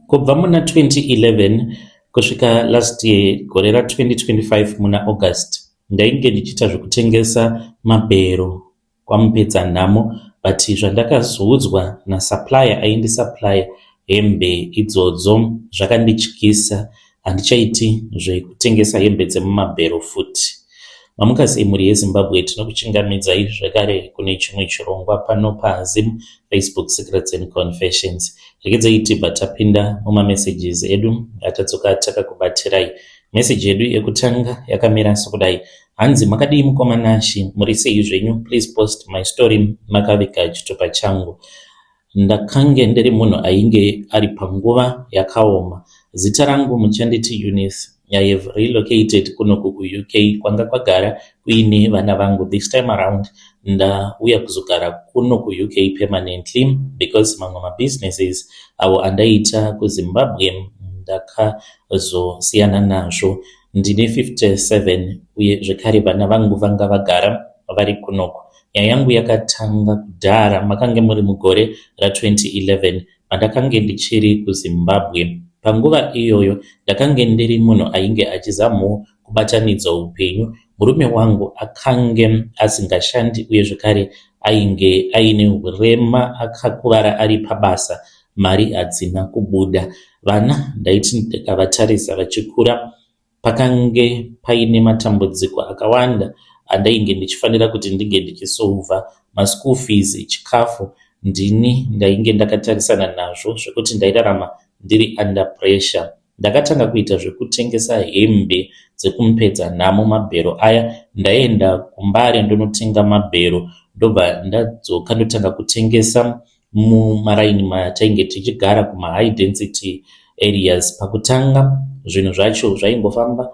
Kubva muna 2011 kusvika last year, gore ra2025 muna August, ndainge ndichiita zvekutengesa mabhero kwaMupedzanhamo, but zvandakazoudzwa nasupplier aindisupplier hembe idzodzo zvakandityisa. Handichaiti zvekutengesa hembe dzemumabhero futi. Mamuka sei, mhuri yeZimbabwe? Tinokuchingamidzai zvakare kune chimwe chirongwa pano paZim Facebook Secrets and Confessions. Regedzai tibva tapinda mumamessages edu atadzoka takakubatirai. Meseji yedu yekutanga yakamira sokudai. Hanzi, "Makadii mukoma Nashi? Muri sei zvenyu? Please post my story makaviga chitupa changu. Ndakange ndiri munhu ainge ari panguva yakaoma. Zita rangu muchanditi Eunice. I have relocated kunoku kuUK kwanga kwagara kuine vana vangu. This time around ndauya kuzogara kuno kuUK permanently because mamwe mabusinesses avo andaiita kuZimbabwe ndakazosiyana nazvo. Ndine 57 uye zvekare vana vangu vanga vagara vari kunoku. Nyaya yangu yakatanga kudhara, makange muri mugore ra2011 pandakange ndichiri kuZimbabwe. Panguva iyoyo ndakange ndiri munhu ainge achizamawo kubatanidza upenyu. Murume wangu akange asingashandi uye zvekare ainge aine urema, akakuvara ari pabasa, mari hadzina kubuda. Vana ndaiti ndikavatarisa vachikura, pakange paine matambudziko akawanda andainge ndichifanira kuti ndinge ndichisolva: maschool fees, chikafu. Ndini ndainge ndakatarisana nazvo zvekuti ndairarama ndiri under pressure. Ndakatanga kuita zvekutengesa hembe dzekuMupedzanhamo, mabhero aya. Ndaienda kuMbare ndonotenga mabhero, ndobva ndadzoka ndotanga kutengesa mumaraini matainge tichigara, kumahigh density areas. Pakutanga zvinhu zvacho zvaingofamba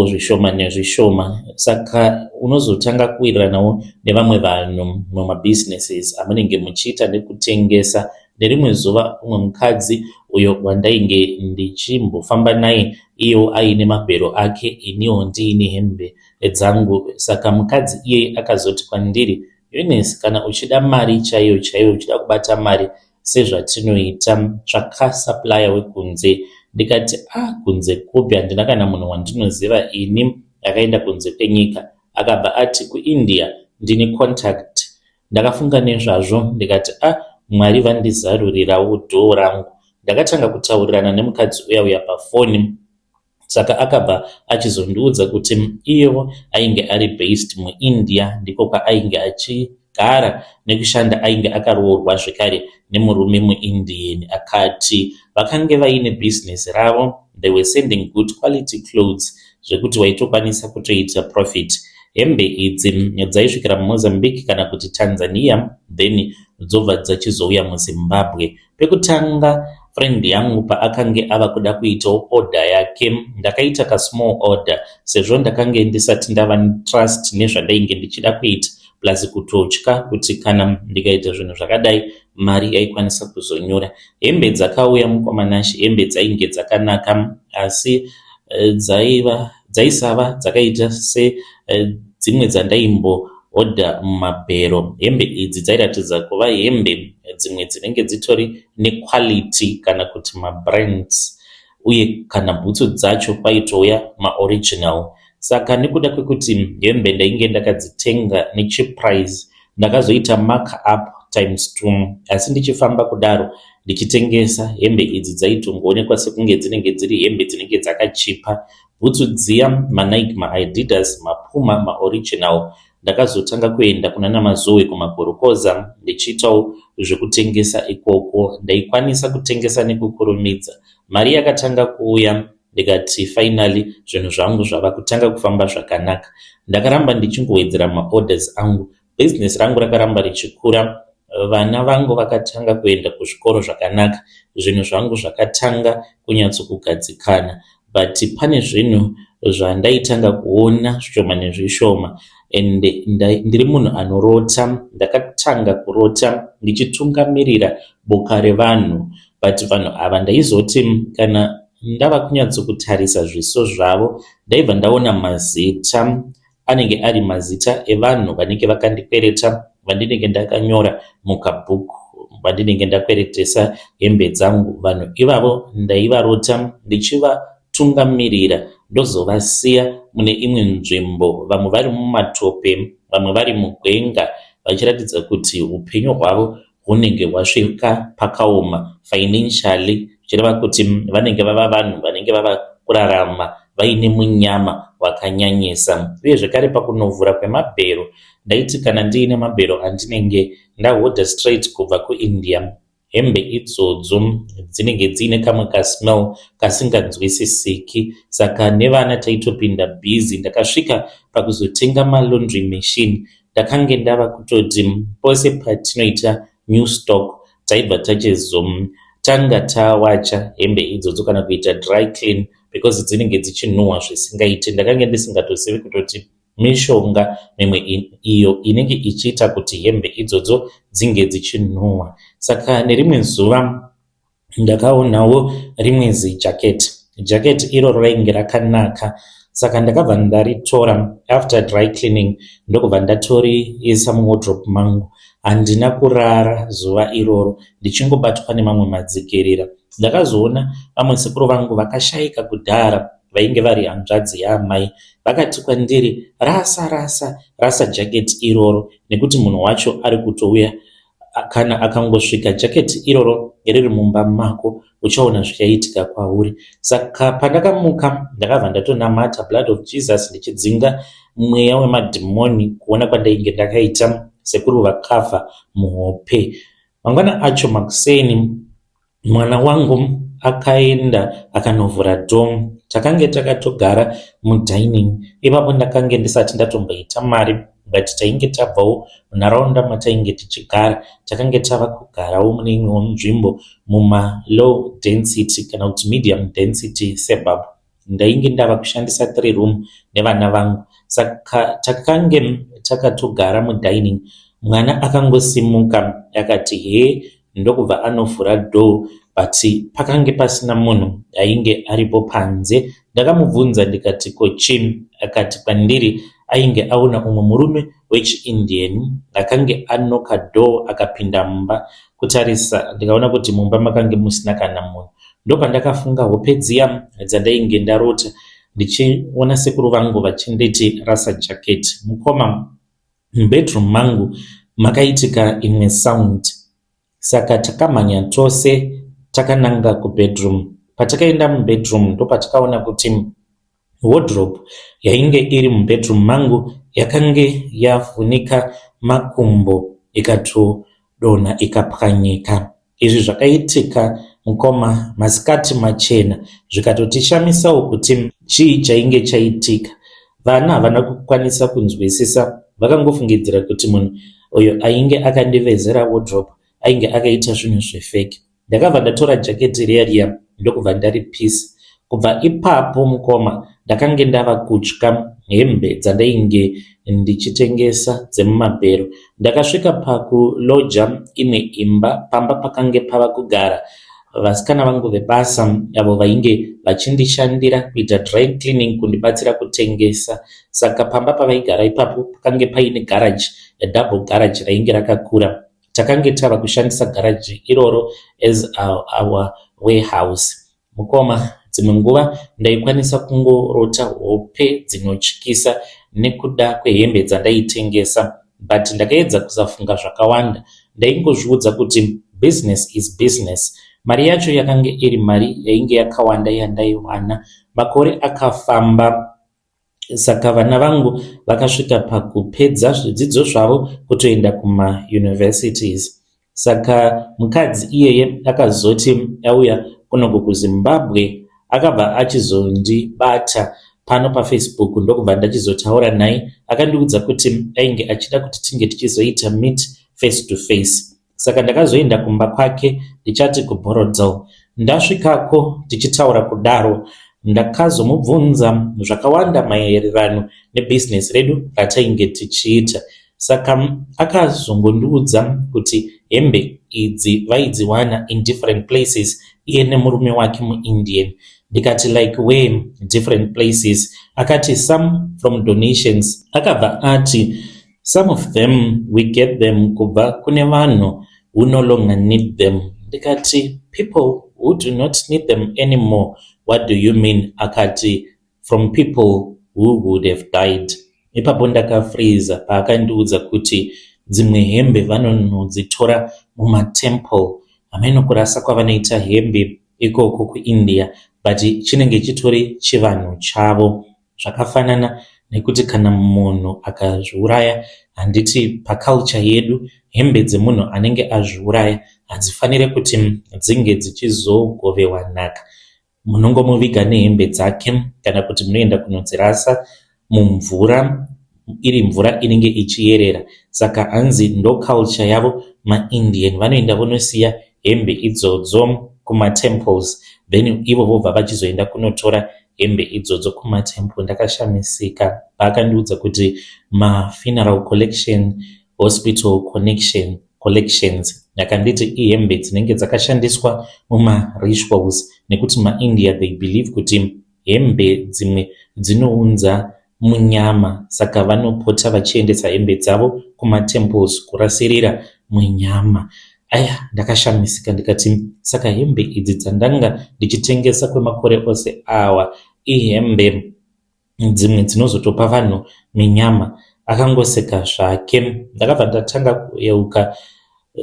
zvishoma nezvishoma, saka unozotanga kuwiriranawo nevamwe vanhu mumabhizinesis amunenge muchiita nekutengesa. Nerimwe zuva umwe mukadzi uyo wandainge ndichimbofamba naye, iyewo aine mabhero ake, iniwo ndiine hembe dzangu, saka mukadzi iyeye akazoti kwandiri, 'Eunice, kana uchida mari chaiyo chaiyo, uchida kubata mari sezvatinoita, tsvaka supplier wekunze.' Ndikati, 'A, kunze kupi? Handina kana munhu wandinoziva ini akaenda kunze kwenyika.' Akabva ati, 'KuIndia ndine contact.' Ndakafunga nezvazvo ndikati, 'A, Mwari vandizarurirawo door rangu.' Ndakatanga kutaurirana nemukadzi uya uya pafoni, saka akabva achizondiudza kuti iyewo ainge ari based muIndia, ndiko kwaainge achigara nekushanda. Ainge akaroorwa zvekare nemurume muIndian. Akati vakange vaine bhizinesi ravo. They were sending good quality clothes zvekuti waitokwanisa kutoita profit. Hembe idzi dzaisvikira muMozambique kana kuti Tanzania, then dzobva dzachizouya muZimbabwe. Pekutanga friend yangu paakange ava kuda kuitawo order yake, ndakaita kasmall order sezvo ndakange ndisati ndava netrust nezvandainge ndichida kuita, plus kutotya kuti kana ndikaita zvinhu zvakadai mari yaikwanisa kuzonyura. Hembe dzakauya, mukoma Nashi, hembe dzainge dzakanaka, asi dzaisava dzakaita sedzimwe dzandaimboodha mumabhero. Hembe idzi dzairatidza kuva hembe dzimwe dzinenge dzitori nequality kana kuti mabrands, uye kana bhutsu dzacho kwaitouya maoriginal. Saka nekuda kwekuti hembe ndainge ndakadzitenga necheap price, ndakazoita mark up times two. Asi ndichifamba kudaro ndichitengesa, hembe idzi dzaitongoonekwa sekunge dzinenge dziri hembe dzinenge dzakachipa. Bhutsu dziya, maNike, maAdidas, maPuma, maoriginal. Ndakazotanga kuenda kuna Namazowe kumakorokoza ndichiitawo zvekutengesa ikoko. Ndaikwanisa kutengesa nekukurumidza. Mari yakatanga kuuya, ndikati finally zvinhu zvangu zvava kutanga kufamba zvakanaka. Ndakaramba ndichingowedzera maorders angu. Bhizinesi rangu rakaramba richikura. Vana vangu vakatanga kuenda kuzvikoro zvakanaka. Zvinhu zvangu zvakatanga kunyatsokugadzikana, but pane zvinhu zvandaitanga kuona zvishoma nezvishoma. And ndiri munhu anorota. Ndakatanga kurota ndichitungamirira boka revanhu, but vanhu ava ndaizoti kana ndava kunyatsokutarisa zviso zvavo, ndaibva ndaona mazita anenge ari mazita evanhu vanenge vakandikwereta, vandinenge ndakanyora mukabhuku. vandinenge ndakweretesa hembe dzangu. Vanhu ivavo ndaivarota ndichivatungamirira ndozovasiya mune imwe nzvimbo, vamwe vari mumatope, vamwe vari mugwenga vachiratidza kuti upenyu hwavo hunenge hwasvika pakaoma financially, zvichireva kuti vanenge vava vanhu vanenge vava kurarama vaine munyama wakanyanyisa. Uye zvekare pakunovhura kwemabhero, ndaiti kana ndiine mabhero andinenge ndahodha straight kubva kuIndia, hembe idzodzo dzinenge dziine kamwe kasmell kasinganzwisisiki, saka nevana taitopinda busy. Ndakasvika pakuzotenga malaundry machine. Ndakange ndava kutoti pose patinoita new stock, taibva tachizotanga tawacha hembe idzodzo kana kuita dry clean because dzinenge dzichinhuhwa zvisingaiti. Ndakange ndisingatozivi kutoti mishonga mimwe iyo inenge ichiita kuti hembe idzodzo dzinge dzichinhuhwa. Saka nerimwe zuva ndakaonawo rimwe zijaketi. Jaketi iroro rainge rakanaka, saka ndakabva ndaritora after dry cleaning, ndokubva ndatoriisa muwardrobe mangu. Handina kurara zuva iroro ndichingobatwa nemamwe madzikirira. Ndakazoona vamwe sekuru vangu vakashayika kudhara, vainge vari hanzvadzi yaamai, vakati kwandiri, "Rasa, rasa, rasa jaketi iroro nekuti munhu wacho ari kutouya. Kana akangosvika jaketi iroro riri mumba mako, uchaona zvichaitika kwauri." Saka pandakamuka ndakabva ndatonamata blood of Jesus ndichidzinga mweya wemadhimoni kuona kwandainge ndakaita sekuru vakafa muhope. Mangwana acho makuseni, mwana wangu akaenda akanovhura door. Takange takatogara mudining ipapo. Ndakange ndisati ndatomboita mari, but tainge tabvawo munharaunda matainge tichigara. Takange tava kugarawo mune imwewo nzvimbo mumalow density kana kuti medium density suburb. Ndainge ndava kushandisa three room nevana vangu, saka takange takatogara mudining. Mwana akangosimuka akati he, ndokubva anovhura door, but pakange pasina munhu ainge aripo panze. Ndakamubvunza ndikati, "Ko chii?" Akati kwandiri ainge aona umwe murume wechiIndian akange anoka door akapinda mumba. Kutarisa ndikaona kuti mumba makange musina kana munhu. Ndopandakafunga hope dziya dzandainge ndarota ndichiona sekuru vangu vachinditi rasa jaketi. Mukoma, mubedroom mangu makaitika imwe sound, saka takamhanya tose takananga kubedroom. Patakaenda mubedroom ndopatakaona kuti wardrobe yainge iri mubedroom mangu yakange yavhunika makumbo, ikatodonha, ikapwanyika. Izvi zvakaitika, mukoma, masikati machena, zvikatotishamisawo kuti chii chainge chaitika. Vana havana kukwanisa kunzwisisa, vakangofungidzira kuti munhu uyo ainge akandivezera wardrobe ainge akaita zvinhu zvefake. Ndakabva ndatora jaketi riya riya ndokubva ndaripisa. Kubva ipapo, mukoma, ndakange ndava kutya hembe dzandainge ndichitengesa dzemumabhero. Ndakasvika pakuloja imwe imba pamba pakange pava kugara vasikana vangu vebasa, avo vainge vachindishandira kuita dry cleaning, kundibatsira kutengesa. Saka pamba pavaigara ipapo pakange paine garage, double garage rainge rakakura. Takange tava kushandisa garaji iroro as our warehouse. Mukoma, dzimwe nguva ndaikwanisa kungorota hope dzinotyisa nekuda kwehembe dzandaitengesa, but ndakaedza kusafunga zvakawanda. Ndaingozviudza kuti business is business. Mari yacho yakange iri mari yainge yakawanda yandaiwana. Makore akafamba, saka vana vangu vakasvika pakupedza zvidzidzo zvavo kutoenda kumauniversities. Saka mukadzi iyeye akazoti auya kunoko kuZimbabwe, akabva achizondibata pano paFacebook, ndokubva ndachizotaura naye. Akandiudza kuti ainge achida kuti tinge tichizoita meet face to face, saka ndakazoenda kumba kwake, ndichati kuBorrowdale. Ndasvikako, tichitaura kudaro, ndakazomubvunza zvakawanda maererano nebhizinesi redu ratainge tichiita. Saka akazongondiudza kuti hembe idzi vaidziwana in different places, iye nemurume wake muIndian. Ndikati, "Like where, different places?" Akati, "Some from donations." Akabva ati, "Some of them we get them kubva kune vanhu." who no longer need them. Ndikati, "People who do not need them anymore, what do you mean?" Akati, "From people who would have died." Ipapo ndakafreeza paakandiudza kuti dzimwe hembe vanonodzitora mumatemple. Hameno kurasa kwavanoita hembe ikoko kuIndia, but chinenge chitori chivanhu chavo. Zvakafanana nekuti kana munhu akazviuraya, handiti paculture yedu hembe dzemunhu anenge azviuraya hadzifaniri kuti dzinge dzichizogovewa nhaka. Munongomuviga nehembe dzake kana kuti munoenda kunodzirasa mumvura, iri mvura inenge ichiyerera. Saka hanzi ndo culture yavo maIndian, vanoenda vonosiya hembe idzodzo kumatemples, then ivo vobva vachizoenda kunotora hembe idzodzo kumatemple. Ndakashamisika paakandiudza kuti mafuneral collection, hospital connection collections. Akanditi ihembe dzinenge dzakashandiswa mumarituals, nekuti maIndia, they believe kuti hembe dzimwe dzinounza munyama, saka vanopota vachiendesa hembe dzavo kumatemples kurasirira munyama. Aya, ndakashamisika ndikati, saka hembe idzi dzandanga ndichitengesa kwemakore ose awa ihembe dzimwe dzinozotopa vanhu minyama? Akangoseka zvake. Ndakabva ndatanga kuyeuka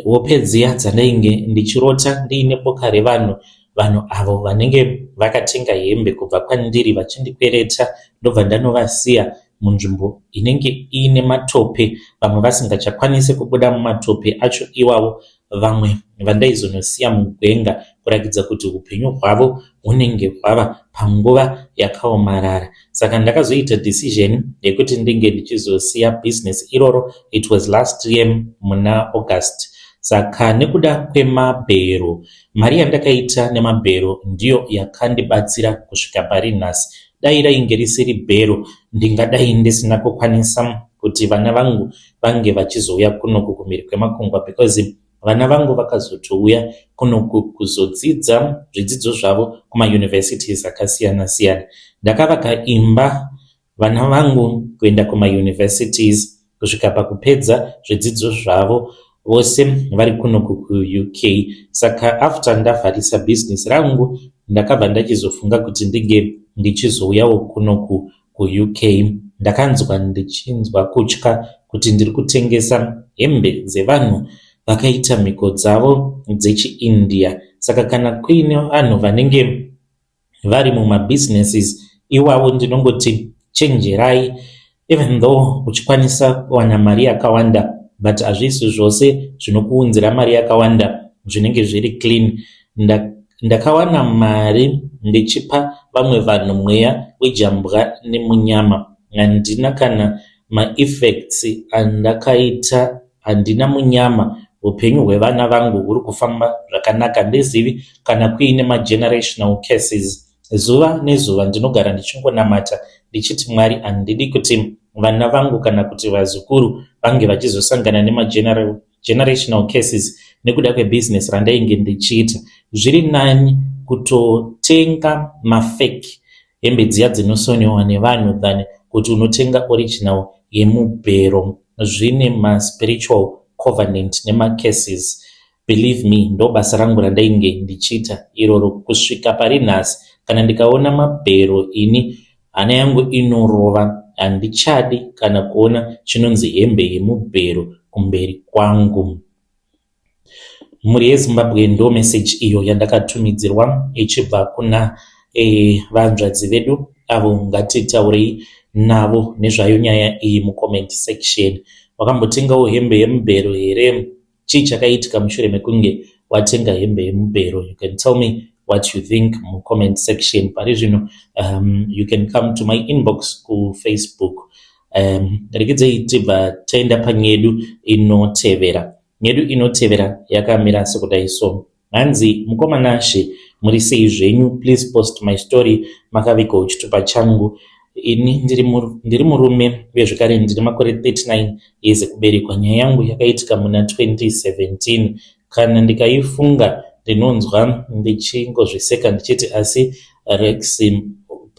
hope dziya dzandainge ndichirota ndiine boka revanhu, vanhu avo vanenge vakatenga hembe kubva kwandiri vachindikwereta, ndobva ndanovasiya munzvimbo inenge iine matope, vamwe vasingachakwanisi kubuda mumatope acho iwawo, vamwe vandaizonosiya mugwenga kurakidza kuti upenyu hwavo hunenge hwava panguva yakaomarara. Saka ndakazoita decision yekuti ndinge ndichizosiya bhizinesi iroro. It was last year muna August. Saka nekuda kwemabhero, mari yandakaita nemabhero ndiyo yakandibatsira kusvika pari nhasi. Dai rainge risiri bhero, ndingadai ndisina kukwanisa kuti vana vangu vange vachizouya kunoku kumhiri kwemakungwa, because vana vangu vakazotouya kunoku kuzodzidza zvidzidzo zvavo kumauniversities akasiyana-siyana. Ndakavaka imba, vana vangu kuenda kumauniversities kusvika pakupedza zvidzidzo zvavo, vose vari kunoku kuUK. Saka after ndavharisa bhizinesi rangu, ndakabva ndachizofunga kuti ndinge ndichizouyawo kunoku kuUK. Ndakanzwa ndichinzwa kutya kuti ndiri kutengesa hembe dzevanhu vakaita mhiko dzavo dzechiIndia. Saka kana kuine vanhu vanenge vari mumabhizinesis iwavo, ndinongoti chenjerai. Even though uchikwanisa kuwana mari yakawanda, but hazvisi zvose zvinokuunzira mari yakawanda zvinenge zviri clean. Ndakawana mari ndichipa vamwe vanhu mweya wejambwa nemunyama. Handina kana maeffects andakaita, handina munyama. Upenyu hwevana vangu huri kufamba zvakanaka. Handizivi kana kuine magenerational curses. Zuva nezuva ndinogara ndichingonamata ndichiti, "Mwari, handidi kuti vana vangu kana kuti vazukuru vange vachizosangana nemagenerational curses nekuda kwebhizinesi randainge ndichiita." Zviri nani kutotenga mafake hembe dziya dzinosoniwa nevanhu than kuti unotenga original yemubhero. Zvine maspiritual covenant nemacurses, believe me. Ndo basa rangu randainge ndichiita iroro kusvika pari nhasi. Kana ndikaona mabhero, ini hana yangu inorova. Handichadi kana kuona chinonzi hembe yemubhero kumberi kwangu. Mhuri yeZimbabwe, ndo meseji iyo yandakatumidzirwa ichibva kuna vanzvadzi vedu avo. Ngatitaurei navo nezvayo nyaya iyi mucomment section. Wakambotengawo hembe yemubhero here? Chii chakaitika mushure mekunge watenga hembe yemubhero? You can tell me what you think mucomment section. Pari zvino you can come to my inbox kuFacebook. Regedzei tibva taenda panyedu inotevera. Nyedu inotevera yakamira sekudai so. Hanzi, "Mukoma Nashe, muri sei zvenyu? Please post my story. Makavigawo chitupa changu. Ini ndiri murume uye zvekare ndine makore 39 years ekuberekwa. Nyaya yangu yakaitika muna 2017. Kana ndikaifunga ndinonzwa ndichingozviseka ndichiti asi Rex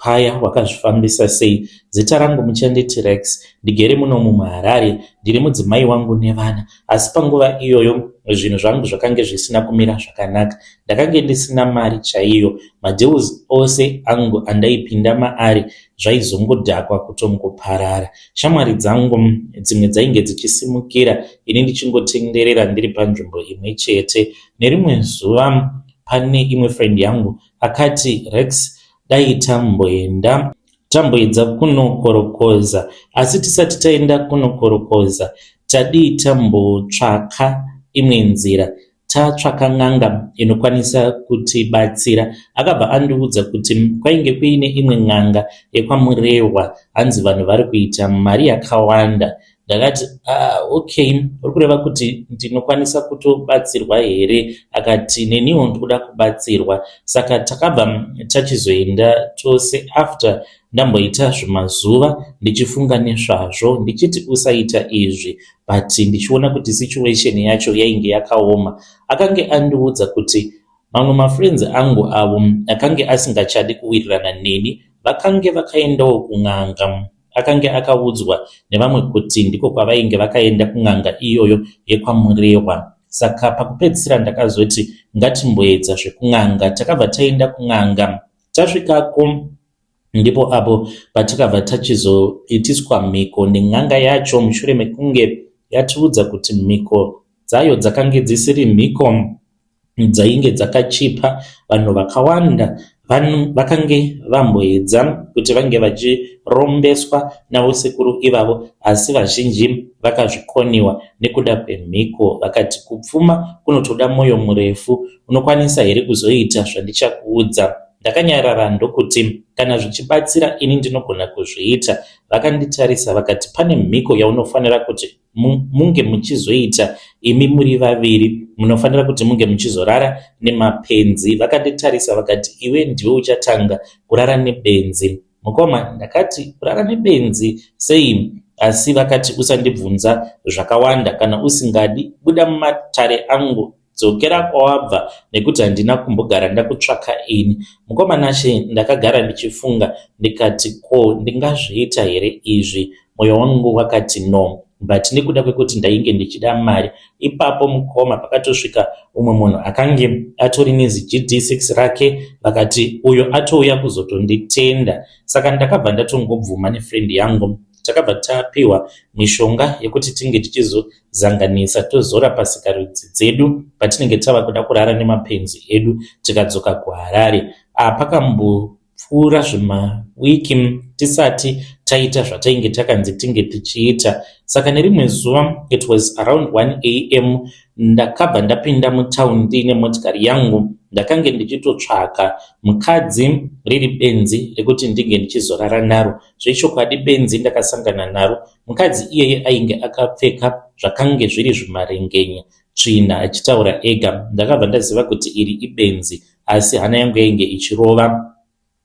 paya wakazvifambisa sei. Zita rangu muchanditi Rex, ndigere munomu muHarare, ndiri mudzimai wangu nevana. Asi panguva iyoyo zvinhu zvangu zvakange zvisina kumira zvakanaka. Ndakange ndisina mari chaiyo. Madeals ose angu andaipinda maari zvaizongodhakwa kutongoparara. Shamwari dzangu dzimwe dzainge dzichisimukira ini ndichingotenderera ndiri panzvimbo imwe chete. Nerimwe zuva pane imwe friend yangu akati Rex dai tamboenda tamboedza kunokorokoza asi tisati taenda kunokorokoza tadii tambotsvaka imwe nzira tatsvaka n'anga inokwanisa kutibatsira. Akabva andiudza kuti kwainge kuine imwe n'anga yekwaMurehwa hanzi vanhu vari kuita mari yakawanda. Ndakati ah, okay, uri kureva kuti ndinokwanisa kutobatsirwa here? Akati neniwo ndikuda kubatsirwa. Saka takabva tachizoenda tose after ndamboita zvimazuva ndichifunga nezvazvo ndichiti usaita izvi but ndichiona kuti situation yacho yainge yakaoma. Akange andiudza kuti mamwe mafriends angu avo akange asingachadi kuwirirana neni vakange vakaendawo kun'anga. Akange akaudzwa nevamwe kuti ndiko kwavainge vakaenda kun'anga iyoyo yekwaMurehwa. Saka pakupedzisira ndakazoti ngatimboedza zvekun'anga. Takabva taenda kun'anga. Tasvikako ndipo apo patakabva tachizoitiswa mhiko nen'anga yacho mushure mekunge yatiudza kuti mhiko dzayo dzakange dzisiri mhiko dzainge dzakachipa. Vanhu vakawanda vakange vamboedza kuti vange vachirombeswa navo sekuru ivavo asi vazhinji vakazvikoniwa nekuda kwemhiko. Vakati kupfuma kunotoda mwoyo murefu, unokwanisa here kuzoita zvandichakuudza? Ndakanyarara ndokuti kana zvichibatsira ini ndinogona kuzviita. Vakanditarisa vakati pane mhiko yaunofanira kuti munge muchizoita imi muri vaviri munofanira kuti munge muchizorara nemapenzi. Vakanditarisa vakati iwe ndiwe uchatanga kurara nebenzi. Mukoma ndakati kurara nebenzi sei? Asi vakati usandibvunza zvakawanda kana usingadi buda mumatare angu dzokera kwawabva nekuti handina kumbogara ndakutsvaka ini. Mukoma Nashe ndakagara ndichifunga ndikati ko ndingazviita here izvi? Moyo wangu wakati no but nekuda kwekuti ndainge ndichida mari ipapo mukoma pakatosvika umwe munhu akange atori nezi GD6 rake vakati uyo atouya kuzotonditenda saka ndakabva ndatongobvuma nefriend yangu takabva tapiwa mishonga yekuti tinge tichizozanganisa tozora pasikarudzi dzedu patinenge tava kuda kurara nemapenzi edu tikadzoka kuHarare. Pakambopfuura zvimawiki tisati taita zvatainge takanzi tinge tichiita. Saka nerimwe zuva it was around 1 am ndakabva ndapinda mutauni ndiine motikari yangu. Ndakange ndichitotsvaka mukadzi riri benzi rekuti ndinge ndichizorara naro. Zvechokwadi benzi ndakasangana naro. Mukadzi iyeye ainge akapfeka zvakange zviri zvimarengenya tsvina achitaura ega. Ndakabva ndaziva kuti iri ibenzi asi hana yangu yainge ichirova.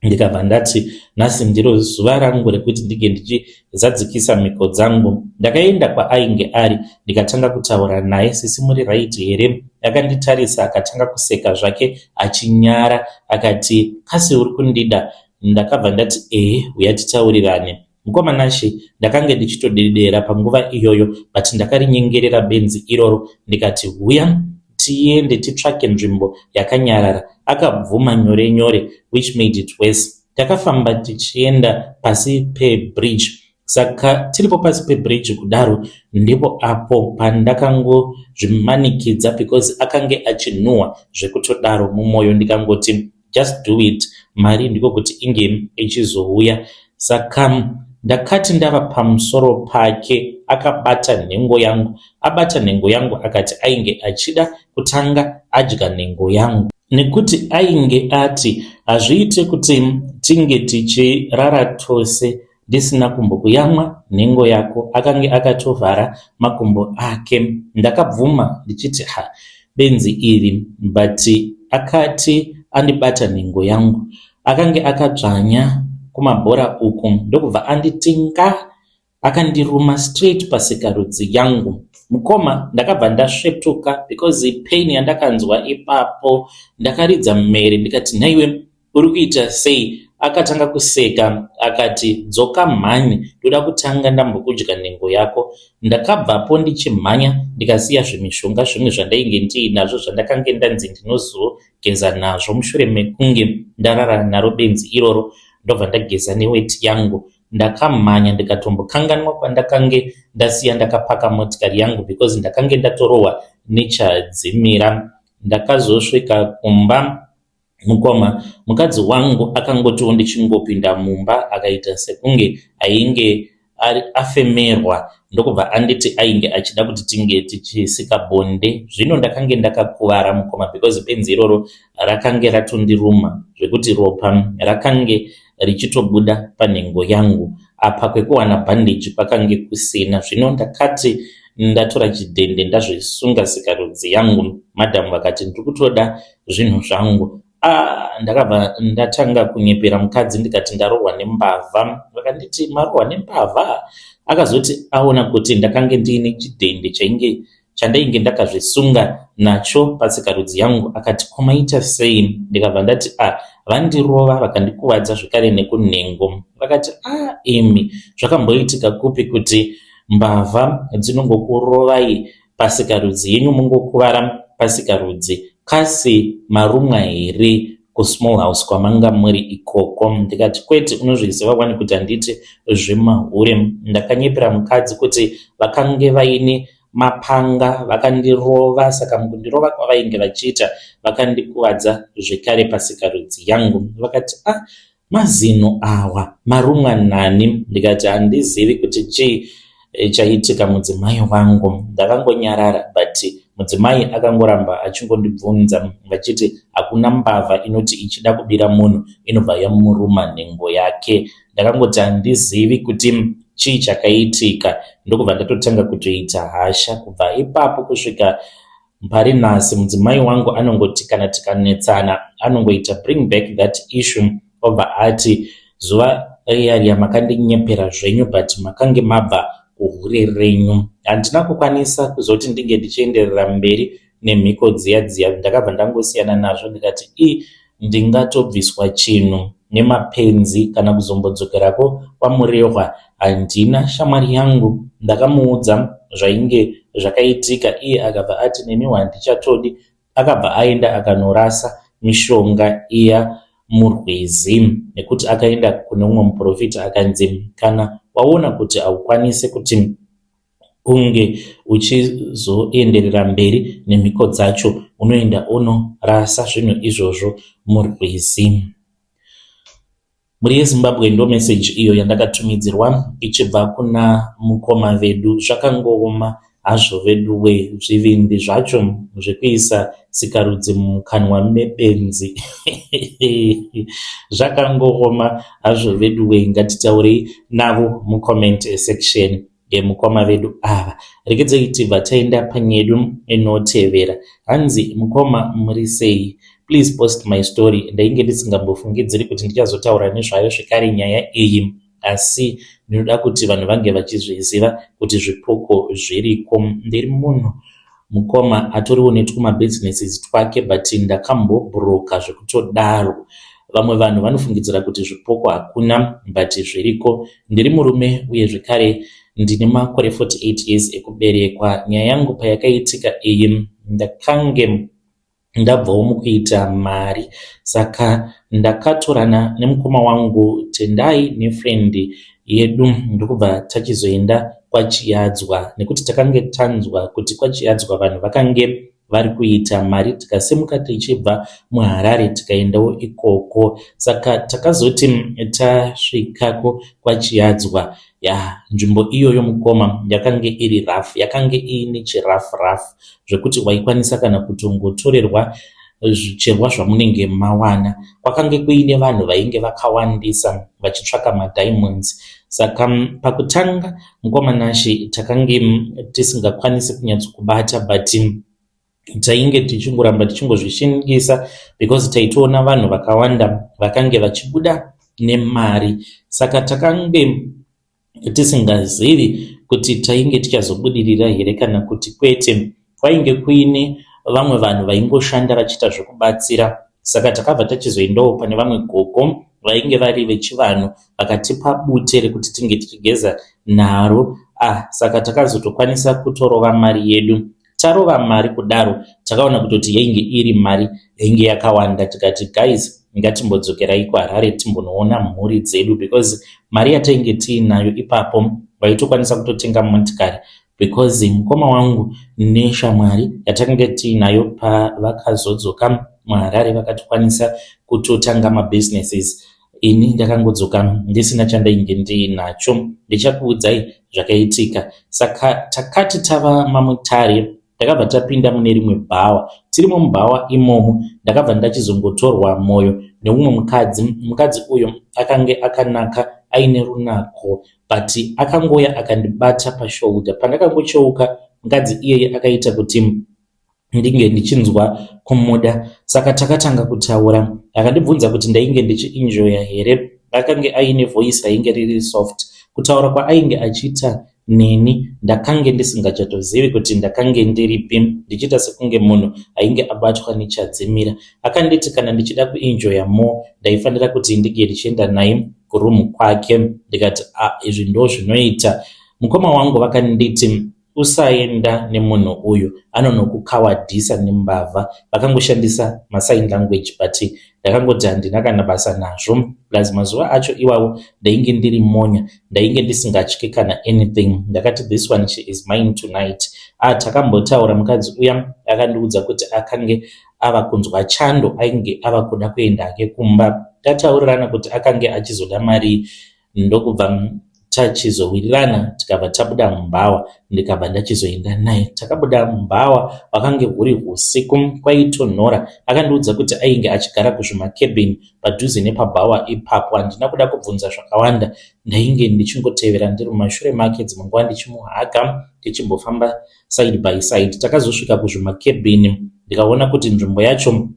Ndikabva ndati nhasi ndiro zuva rangu rekuti ndinge ndichizadzikisa mhiko dzangu. Ndakaenda kwaainge ari ndikatanga kutaura naye. Sisi muri right here? Akanditarisa akatanga kuseka zvake achinyara akati kasi uri kundida? Ndakabva ndati ehe uya titaurirane. Mukoma Nashe ndakange ndichitodedera panguva iyoyo but ndakarinyengerera benzi iroro ndikati huya tiende titsvake nzvimbo yakanyarara. Akabvuma nyore nyore which made it worse. Takafamba tichienda pasi pebridge. Saka tiripo pasi pebridge kudaro ndipo apo pandakangozvimanikidza because akange achinhuhwa zvekutodaro mumwoyo ndikangoti just do it mari ndiko kuti inge ichizouya. Saka ndakati ndava pamusoro pake akabata nhengo yangu. Abata nhengo yangu akati ainge achida kutanga adya nhengo yangu. Nekuti ainge ati hazviite kuti tinge tichirara tose ndisina kumbokuyamwa nhengo yako. Akange akatovhara makumbo ake. Ndakabvuma ndichiti ha benzi iri but akati andibata nhengo yangu. Akange akadzvanya kumabhora uku ndokubva anditi nga akandiruma straight pasikarudzi yangu. Mukoma ndakabva ndasvetuka because pain yandakanzwa ipapo ndakaridza mhere ndikati nhaiwe uri kuita sei? Akatanga kuseka akati, Dzoka mhani, ndoda kutanga ndambokudya nhengo yako. Ndakabvapo ndichimhanya ndikasiya zvimishonga zvimwe zvandainge ndiinazvo zvandakange ndanzi ndinozogeza nazvo mushure mekunge ndarara naro benzi iroro ndobva ndageza neweti yangu. Ndakamhanya ndikatombokanganwa kwandakange ndasiya ndakapaka motikari yangu because ndakange ndatorohwa nechadzimira. Ndakazosvika kumba mukoma mukadzi wangu akangotiwo ndichingopinda mumba akaita sekunge ainge afemerwa ndokubva anditi ainge achida kuti tinge tichisika bonde. Zvino ndakange ndakakuvara mukoma because benzi iroro rakange ratondiruma zvekuti ropa rakange richitobuda panhengo yangu. Apa kwekuwana bhandeji kwakange kusina. Zvino ndakati ndatora chidhende ndazvisunga sikarudzi yangu. Madam vakati ndiri kutoda zvinhu zvangu. Ah, ndakabva ndatanga kunyepera mukadzi ndikati ndarohwa nembavha. Vakanditi marohwa nembavha? Akazoti aona kuti ndakange ndiine chidhende chainge chandainge ndakazvisunga nacho pasikarudzi yangu akati ko maita sei ndikabva ndati a ah, vandirova vakandikuvadza zvekare nekunhengo vakati a ah, imi zvakamboitika kupi kuti mbavha dzinongokurovai pasikarudzi yenyu mungokuvara pasikarudzi kasi marumwa here kusmall house kwamanga muri ikoko ndikati kwete unozviziva wani kuti handiti zvemahure ndakanyepera mukadzi kuti vakange vaine mapanga vakandirova saka mukundirova kwavainge vachiita vakandikuvadza zvekare pasikarudzi yangu vakati ah mazino awa marumwa nani ndikati handizivi kuti chii eh, chaitika mudzimai wangu ndakangonyarara but mudzimai akangoramba achingondibvunza vachiti hakuna mbavha inoti ichida kubira munhu inobva yamuruma nhengo yake Ndakangoti handizivi kuti chii chakaitika ndokubva ndatotanga kutoita hasha kubva ipapo kusvika pari nhasi mudzimai wangu anongoti kana tikanetsana anongoita bring back that issue obva ati zuva riya riya makandinyepera zvenyu but makange mabva kuhure renyu handina kukwanisa kuzoti ndinge ndichienderera mberi nemhiko dziya dziya ndakabva ndangosiyana nazvo ndikati i Ndingatobviswa chinhu nemapenzi kana kuzombodzokerako kwaMurehwa handina. Shamwari yangu ndakamuudza zvainge zvakaitika iye akabva ati neniwo handichatodi. Akabva aenda akanorasa mishonga iya murwizi nekuti akaenda kune umwe muporofita akanzi kana waona kuti haukwanise kuti Kunge uchizoenderera mberi nemhiko dzacho unoenda unorasa zvinhu izvozvo murwizi. Mhuri yeZimbabwe ndo message iyo yandakatumidzirwa ichibva kuna mukoma vedu. Zvakangooma hazvo veduwe zvivindi zvacho zvekuisa sikarudzi mumukanwa mebenzi zvakangooma hazvo veduwe ngatitaurei navo mucomment section. Mukoma vedu ava. Regedzai tibva taenda panyedu inotevera. Hanzi mukoma muri sei? Please post my story. Ndainge ndisingambofungidziri kuti ndichazotaura nezvayo zvekare nyaya iyi asi ndinoda kuti vanhu vange vachizviziva kuti zvipoko zviriko. Ndiri munhu Mukoma atoriwo netwuma businesses twake but ndakambobroka zvekutodaro. Vamwe vanhu vanofungidzira kuti zvipoko hakuna but zviriko. Ndiri murume uye zvekare ndine makore 48 years ekuberekwa. Nyaya yangu payakaitika iyi ndakange ndabvawo mukuita mari saka ndakatorana nemukoma wangu Tendai nefriend yedu ndokubva tachizoenda kwaChiyadzwa nekuti takange tanzwa kuti kwaChiyadzwa vanhu vakange vari kuita mari tikasimuka tichibva muHarare tikaendawo ikoko saka takazoti tasvikako kwaChiyadzwa Yah nzvimbo iyoyo mukoma yakange iri rough yakange iine chirough rough zvekuti waikwanisa kana kutongotorerwa zvicherwa zvamunenge mawana. Kwakange kuine vanhu vainge vakawandisa vachitsvaka madiamonds saka pakutanga mukoma Nashy takange tisingakwanisi kunyatsokubata but tainge tichingoramba tichingozvishingisa because taitoona vanhu vakawanda vakange vachibuda nemari saka takange tisingazivi kuti tainge tichazobudirira here kana kuti kwete. Kwainge kuine vamwe vanhu vaingoshanda vachiita zvekubatsira saka takabva tachizoendawo pane vamwe gogo vainge vari vechivanhu vakatipa bute rekuti tinge tichigeza naro. Ah, saka takazotokwanisa kutorova mari yedu. Tarova mari kudaro takaona kutoti yainge iri mari yainge yakawanda tikati guys ngatimbodzokerai kuHarare timbonoona mhuri dzedu because mari yatainge tiinayo ipapo vaitokwanisa kutotenga motikari because mukoma wangu neshamwari yatakange tiinayo pavakazodzoka muHarare vakatokwanisa kutotanga mabusinesses. Ini ndakangodzoka ndisina chandainge ndiinacho. Ndichakuudzai zvakaitika. Saka takati tava maMutare takabva tapinda mune rimwe bhawa. Tirimo mubhawa imomo ndakabva ndachizongotorwa moyo neumwe mukadzi. Mukadzi uyu akange akanaka aine runako but akangouya akandibata pashoulder. Pandakangocheuka mukadzi iyeye akaita kuti ndinge ndichinzwa kumuda saka takatanga kutaura. Akandibvunza kuti ndainge ndichienjoya here. Akange aine voice rainge riri soft. Kutaura kwaainge achiita neni ndakange ndisingachatozivi kuti ndakange ndiripi ndichiita sekunge munhu ainge abatwa nechadzimira. Akanditi kana ndichida kuenjoya more ndaifanira kuti ndinge ndichienda naye kuroom kwake ndikati ah izvi ndozvinoita. Mukoma wangu vakanditi usaenda nemunhu uyu anonokukawadhisa nembavha. Vakangoshandisa masign language but ndakangoti handina kana basa nazvo plus mazuva acho iwawo ndainge ndiri monya ndainge ndisingatyi kana anything. Ndakati this one she is mine tonight. Ah takambotaura mukadzi uya akandiudza kuti akange ava kunzwa chando ainge ava kuda kuenda hake kumba. Tataurirana kuti akange achizoda marii ndokubva tachizowirirana tikabva tabuda mubhawa ndikabva ndachizoenda naye. Takabuda mubhawa hwakange huri husiku kwaitonhora. Akandiudza kuti ainge achigara kuzvimakebhini padhuze nepabhawa ipapo. Handina kuda kubvunza zvakawanda ndainge ndichingotevera ndiri mumashure make dzimwe nguva ndichimuhaga tichimbofamba side by side. Takazosvika kuzvimakebhini ndikaona kuti nzvimbo yacho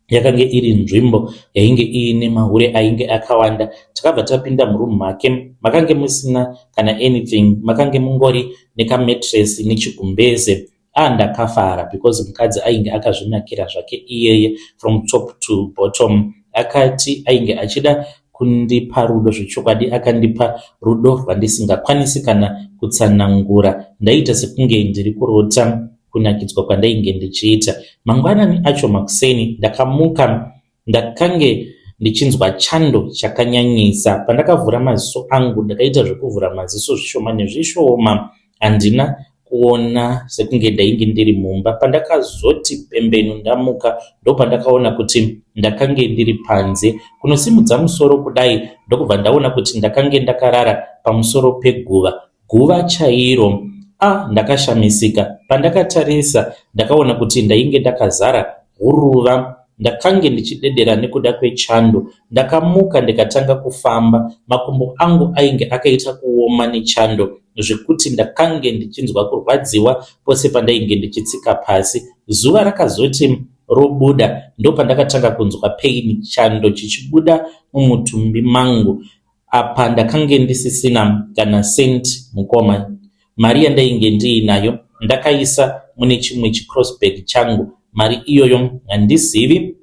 yakange iri nzvimbo yainge iine mahure ainge akawanda. Takabva tapinda muroom make makange musina kana anything makange mungori nekamattress nechigumbeze. Ah ndakafara because mukadzi ainge akazvinakira zvake iyeye from top to bottom. Akati ainge achida kundipa rudo zvechokwadi akandipa rudo rwandisingakwanisi kana kutsanangura. Ndaiita sekunge ndiri kurota kunakidzwa kwandainge ndichiita. Mangwanani acho makuseni ndakamuka ndakange ndichinzwa chando chakanyanyisa. Pandakavhura maziso angu ndakaita zvekuvhura maziso zvishoma nezvishoma. Handina kuona sekunge ndainge ndiri mumba. Pandakazoti pembenu ndamuka ndopandakaona kuti ndakange ndiri panze. Kunosimudza musoro kudai ndokubva ndaona kuti ndakange ndakarara pamusoro peguva. Guva chairo. Ah ndakashamisika. Pandakatarisa ndakaona kuti ndainge ndakazara huruva. Ndakange ndichidedera nekuda kwechando. Ndakamuka ndikatanga kufamba. Makumbo angu ainge akaita kuoma nechando zvekuti ndakange ndichinzwa kurwadziwa pose pandainge ndichitsika pasi. Zuva rakazoti robuda ndopandakatanga kunzwa pain chando chichibuda mumutumbi mangu. Apa ndakange ndisisina kana cent mukoma. Mari yandainge ndiinayo ndakaisa mune chimwe chicrossbag changu. Mari iyoyo handizivi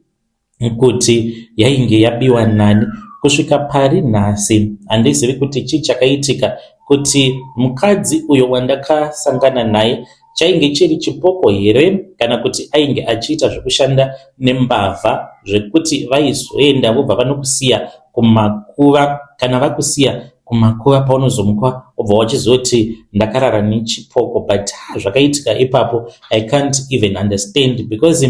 kuti yainge yabiwa nani. Kusvika pari nhasi handizivi kuti chii chakaitika kuti mukadzi uyo wandakasangana naye chainge chiri chipoko here kana kuti ainge achiita zvekushanda nembavha zvekuti vaizoenda vobva vanokusiya kumakuva. Kana vakusiya kumakuva paunozomuka wobva wachizoti ndakarara nechipoko but zvakaitika ipapo I can't even understand because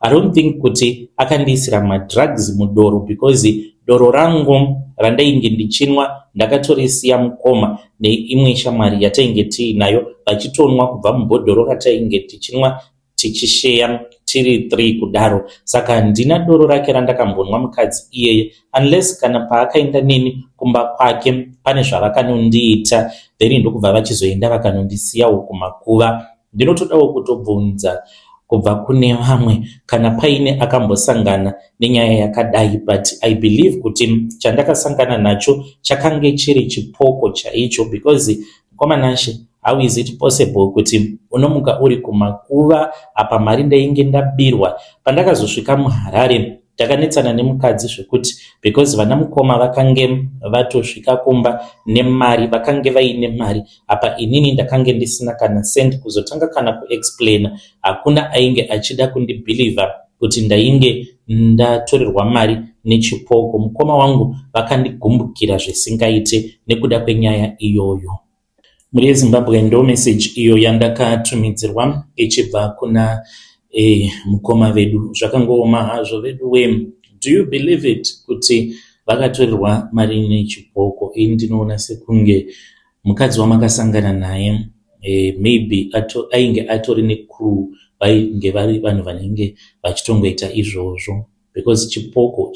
I don't think kuti akandiisira madrugs mudoro because doro rangu randainge ndichinwa ndakatorisiya mukoma neimwe shamwari yatainge tiinayo vachitonwa kubva mubhodhoro ratainge tichinwa tichisheya tiri 3 kudaro. Saka handina doro rake randakambonwa mukadzi iyeye unless kana paakaenda neni kumba kwake pane zvavakanondiita then ndokubva vachizoenda vakanondisiyawo kumakuva. Ndinotodawo kutobvunza kubva kune vamwe kana paine akambosangana nenyaya yakadai but I believe kuti chandakasangana nacho chakange chiri chipoko chaicho because mukoma Nashe how is it possible kuti unomuka uri kumakuva apa mari ndainge ndabirwa pandakazosvika muHarare. Takanetsana nemukadzi zvekuti because vana mukoma vakange vatosvika kumba nemari, vakange vaine mari apa inini ndakange ndisina kana cent. Kuzotanga kana kuexplaina hakuna ainge achida kundibhilivha kuti ndainge ndatorerwa mari nechipoko. Mukoma wangu vakandigumbukira zvisingaite nekuda kwenyaya iyoyo. Mhuri yeZimbabwe ndo message iyo yandakatumidzirwa ichibva kuna mukoma vedu. Zvakangooma hazvo vedu we. Do you believe it kuti vakatorerwa mari nechipoko? Ini ndinoona sekunge mukadzi wamakasangana naye maybe ainge atori necrew, vainge vari vanhu vanenge vachitongoita izvozvo, because chipoko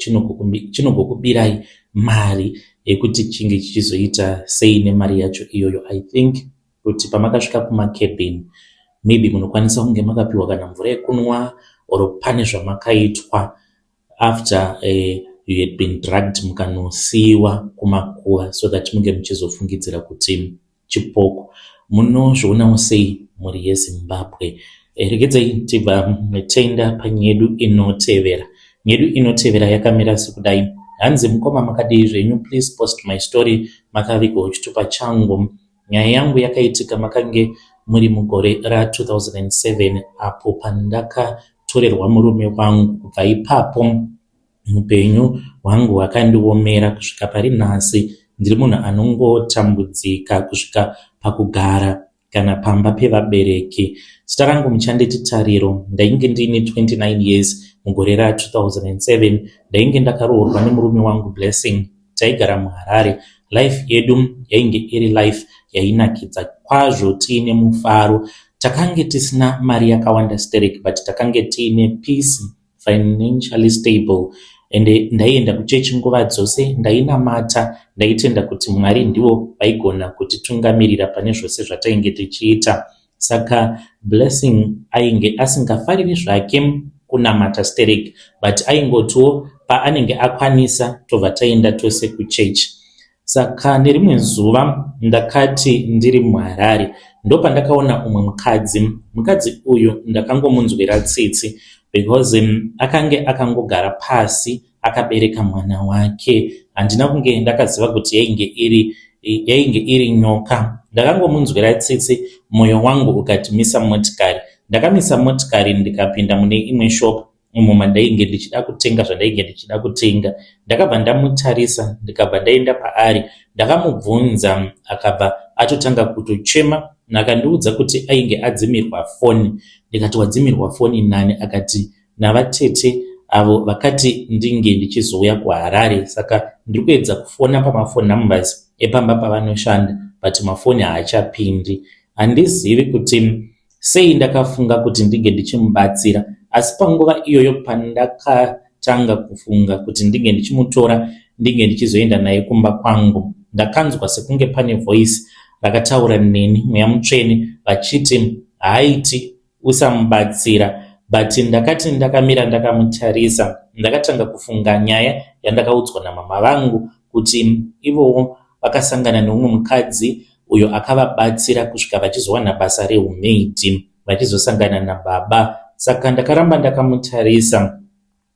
chinogokubirai mari yekuti chinge chichizoita sei nemari yacho iyoyo. I think kuti pamakasvika kumacabin, maybe munokwanisa kunge makapiwa kana mvura yekunwa or pane zvamakaitwa after you had been drugged, mukanosiyiwa kumakuva, so that munge muchizofungidzira kuti chipoko. Munozvionawo sei, mhuri yeZimbabwe? Regedzai tibva taenda panyedu inotevera. Nyedu inotevera yakamira sekudai. Hanzi, "Mukoma, makadii zvenyu? Please post my story, makavigwawo chitupa changu. Nyaya yangu yakaitika makange muri mugore ra2007 apo pandakatorerwa murume wangu. Kubva ipapo upenyu hwangu hwakandiomera kusvika pari nhasi. Ndiri munhu anongotambudzika kusvika pakugara kana pamba pevabereki. Zita rangu muchanditi Tariro. Ndainge ndiine 29 years mugore ra2007. Ndainge ndakaroorwa nemurume wangu Blessing. Taigara muHarare. Life yedu yainge iri life yainakidza kwazvo, tiine mufaro. Takange tisina mari yakawanda sterek, but takange tiine peace, financially stable. Ende ndaienda kuchechi nguva dzose, ndainamata, ndaitenda kuti Mwari ndivo vaigona kutitungamirira pane zvose zvatainge tichiita. Saka Blessing ainge asingafariri zvake kunamata sterek, but aingotiwo paanenge akwanisa tobva taenda tose kuchechi. Saka nerimwe zuva ndakati ndiri muHarare, ndopandakaona umwe mukadzi. Mukadzi uyu ndakangomunzwira tsitsi because akange akangogara pasi akabereka mwana wake. Handina kunge ndakaziva kuti yainge iri nyoka. Ndakangomunzwira tsitsi, mwoyo wangu ukati misa motikari. Ndakamisa motikari, ndikapinda mune imwe shop umo mandainge ndichida kutenga zvandainge ndichida kutenga. Ndakabva ndamutarisa, ndikabva ndaenda paari. Ndakamubvunza, akabva atotanga kutochema. Akandiudza kuti ainge adzimirwa foni. Ndikati, 'Wadzimirwa foni nani?' Akati, 'Navatete avo vakati ndinge ndichizouya kuHarare. Saka ndiri kuedza kufona pamafoni numbers epamba pavanoshanda, but mafoni haachapindi.' Handizivi kuti sei ndakafunga kuti ndinge ndichimubatsira, asi panguva iyoyo pandakatanga kufunga kuti ndinge ndichimutora, ndinge ndichizoenda naye kumba kwangu, ndakanzwa sekunge pane voice rakataura neni, Mweya Mutsvene vachiti, 'Haiti, usamubatsira.' But ndakati ndakamira ndakamutarisa, ndakatanga kufunga nyaya yandakaudzwa namama vangu kuti ivowo vakasangana neumwe mukadzi uyo akavabatsira kusvika vachizowana basa reumaid, vachizosangana nababa. Saka ndakaramba ndakamutarisa,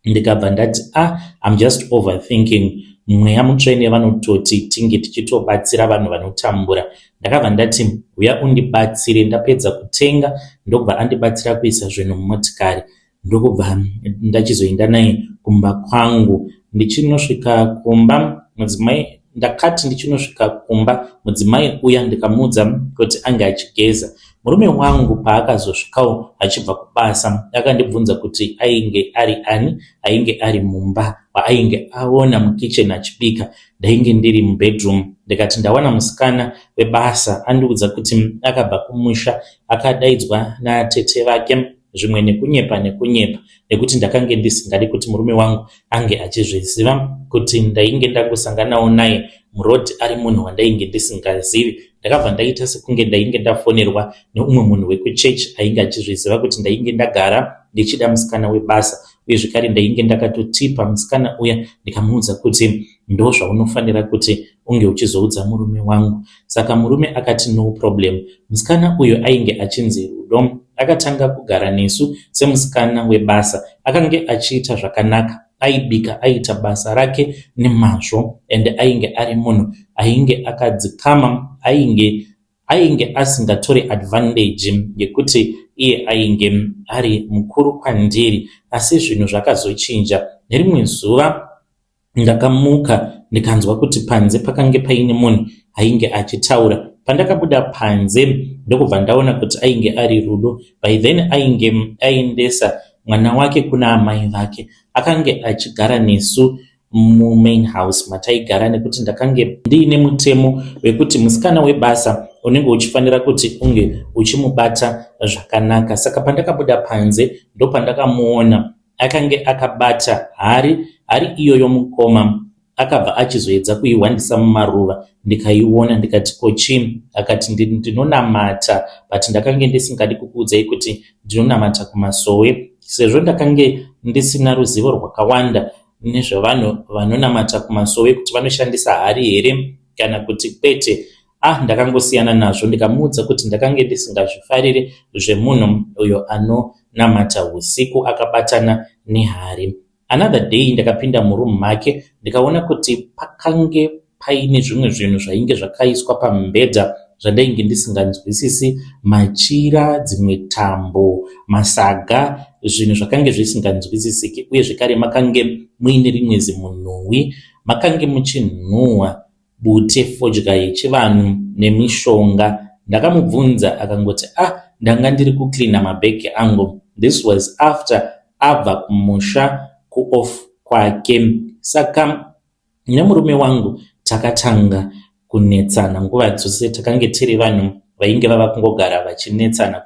ndikabva ndati, 'Ah, I'm just overthinking. Mweya Mutsvene vanototi tinge tichitobatsira vanhu vanotambura.' Ndakabva ndati, 'Uya undibatsire.' Ndapedza kutenga, ndokubva andibatsira kuisa zvinhu mumotikari, ndokubva ndachizoenda naye kumba kwangu. Ndichinosvika kumba mudzimai, ndakati ndichinosvika kumba mudzimai uya, ndikamuudza kuti ange achigeza. Murume wangu paakazosvikawo achibva kubasa, akandibvunza kuti ainge ari ani ainge ari mumba waainge aona mukicheni achibika. Ndainge ndiri mubedroom. Ndikati ndawana musikana webasa, andiudza kuti akabva kumusha, akadaidzwa natete vake, zvimwe nekunyepa nekunyepa, nekuti ndakange ndisingadi kuti murume wangu ange achizviziva kuti ndainge ndangosanganawo naye muroad, ari munhu wandainge ndisingazivi. Ndakabva ndaita sekunge ndainge ndafonerwa neumwe munhu wekuchechi ainge achizviziva kuti ndainge ndagara ndichida musikana webasa, uye zvekare ndainge ndakatotipa musikana uya, ndikamuudza kuti ndo zvaunofanira kuti unge uchizoudza murume wangu. Saka murume akati, 'No problem.' Musikana uyu ainge achinzi Rudo. Akatanga kugara nesu semusikana webasa. Akange achiita zvakanaka. Aibika, aiita basa rake nemazvo and ainge ari munhu ainge akadzikama, ainge ainge asingatori advantage yekuti iye ainge ari mukuru kwandiri. Asi zvinhu zvakazochinja nerimwe zuva. Ndakamuka ndikanzwa kuti panze pakange paine munhu ainge achitaura. Pandakabuda panze ndokubva ndaona kuti ainge ari Rudo. By then ainge aendesa mwana wake kuna amai vake. Akange achigara nesu mumain house mataigara nekuti ndakange ndiine mutemo wekuti musikana webasa unenge uchifanira kuti unge uchimubata zvakanaka. Saka pandakabuda panze ndopandakamuona Akange akabata hari, hari iyoyo mukoma akabva achizoedza kuihwandisa mumaruva ndikaiona ndikati ko chii? Akati ndinonamata but ndakange ndisingadi kukuudzai kuti ndinonamata kumasowe sezvo ndakange ndisina ruzivo rwakawanda nezvevanhu vanonamata kumasowe kuti vanoshandisa hari here kana kuti kwete. Ah ndakangosiyana nazvo ndikamuudza kuti ndakange ndisingazvifarire zvemunhu uyo anonamata husiku akabatana nehari. Another day ndakapinda muroom make ndikaona kuti pakange paine zvimwe zvinhu zvainge zvakaiswa pamubhedha zvandainge ndisinganzwisisi, machira, dzimwe tambo, masaga, zvinhu zvakange zvisinganzwisisiki uye zvekare makange muine rimwe zimunhuwi, makange muchinhuhwa bute fodya yechivanhu nemishonga. Ndakamubvunza akangoti ah ndanga ndiri kucleaner mabag angu. This was after abva kumusha kuoff kwake. Saka nemurume wangu takatanga kunetsana nguva dzose takange tiri vanhu vainge vava kungogara vachinetsana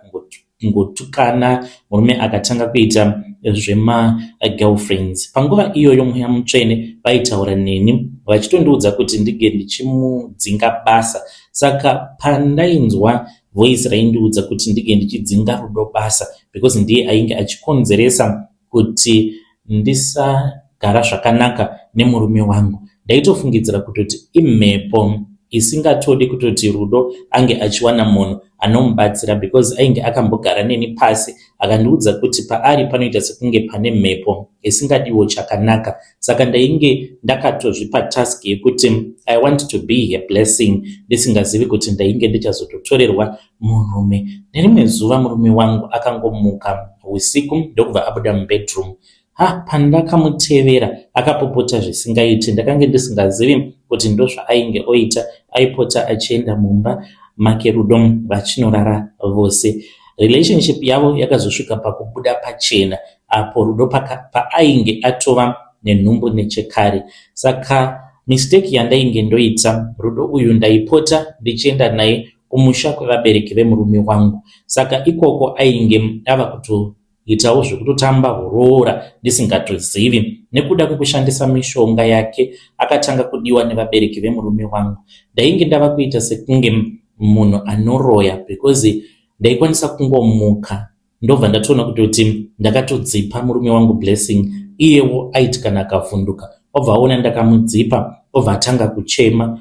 kungotukana murume akatanga kuita zvemagirlfriends panguva iyoyo mweya mutsvene vaitaura neni vachitondiudza kuti ndige ndichimudzinga basa saka pandainzwa voice raindiudza kuti ndige ndichidzinga rudo basa because ndiye ainge achikonzeresa kuti ndisagara zvakanaka nemurume wangu. Ndaitofungidzira kutoti imhepo isingatodi kutoti Rudo ange achiwana munhu anomubatsira because ainge akambogara neni pasi akandiudza kuti paari panoita sekunge pane mhepo isingadiwo chakanaka saka ndainge ndakatozvipa task yekuti I want to be her blessing ndisingazivi kuti ndainge ndichazototorerwa murume. Nerimwe zuva murume wangu akangomuka husiku ndokubva abuda mubedroom. Ha, pandakamutevera akapopota zvisingaiti. Ndakange ndisingazivi kuti ndozvaainge oita. Aipota achienda mumba make Rudo vachinorara vose. Relationship yavo yakazosvika pakubuda pachena apo Rudo paainge atova nenhumbu nechekare. Saka mistake yandainge ndoita, Rudo uyu ndaipota ndichienda naye kumusha kwevabereki vemurume wangu saka ikoko ainge ava kutoitawo zvekutotamba huroora ndisingatozivi. Nekuda kwekushandisa mishonga yake akatanga kudiwa nevabereki vemurume wangu. Ndainge ndava kuita sekunge munhu anoroya because ndaikwanisa kungomuka ndobva ndatoona kutoti ndakatodzipa murume wangu Blessing iyewo aiti kana akavhunduka obva aona ndakamudzipa obva atanga kuchema.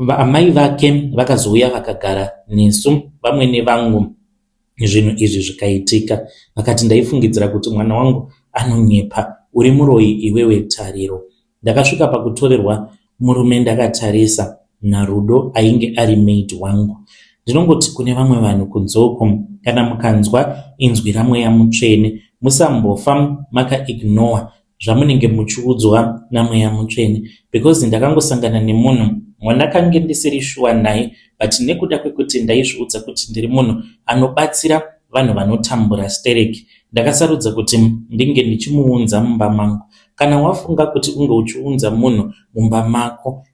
Amai vake vakazouya vakagara nesu vamwene vangu zvinhu izvi zvikaitika. Vakati ndaifungidzira kuti mwana wangu anonyepa uri muroyi iwewe Tariro. Ndakasvika pakutorerwa murume ndakatarisa naRudo ainge ari maid wangu. Ndinongoti kune vamwe vanhu kunze uko kana mukanzwa inzwi raMweya Mutsvene musambofa maka ignore zvamunenge muchiudzwa naMweya Mutsvene because ndakangosangana nemunhu wandakange ndisiri shuwa naye but nekuda kwekuti ndaizviudza kuti ndiri munhu anobatsira vanhu vanotambura stereki ndakasarudza kuti ndinge ndichimuunza mumba mangu. Kana wafunga kuti unge uchiunza munhu mumba mako